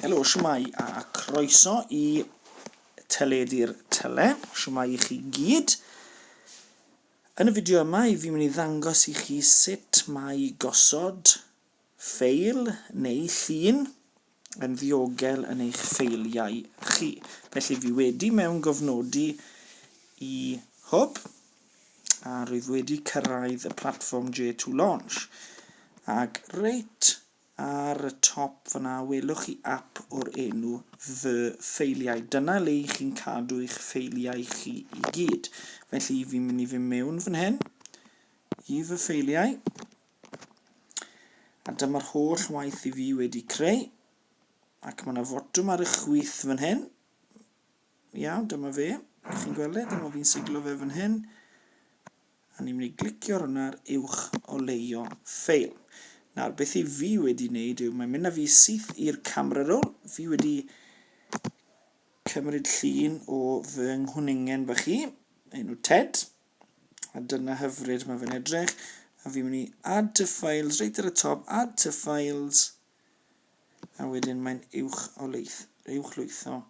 Helo, shwmae a croeso i Teledu'r Tele. Shwmae i chi gyd. Yn y fideo yma, i fi'n mynd i ddangos i chi sut mae gosod ffeil neu llun yn ddiogel yn eich ffeiliau chi. Felly fi wedi mewn gofnodi i Hwb a rwyf wedi cyrraedd y platfform J2 Launch. Ac reit Ar y top fan'na welwch chi ap o'r enw Fy Ffeiliau. Dyna le i chi'n cadw eich ffeiliau chi i gyd. Felly fi'n mynd i fynd mewn fan hyn i fy ffeiliau. A dyma'r holl waith i fi wedi creu. Ac mae yna fotwm ar y chwith fan hyn. Iawn, dyma fe. Chi'n gweld e? Dyma fi'n siglo fe fan hyn. A ni'n mynd i glicio ar hwnna ar uwch oleuo ffeil. Nawr, beth i fi wedi wneud yw, mae'n mynd â fi syth i'r camera roll. Fi wedi cymryd llun o fy nghwningen bach i, enw Ted. A dyna hyfryd mae fe'n edrych. A fi'n mynd i add to files, reit ar y top, add to files. A wedyn mae'n uwch oleith, uwch lwytho.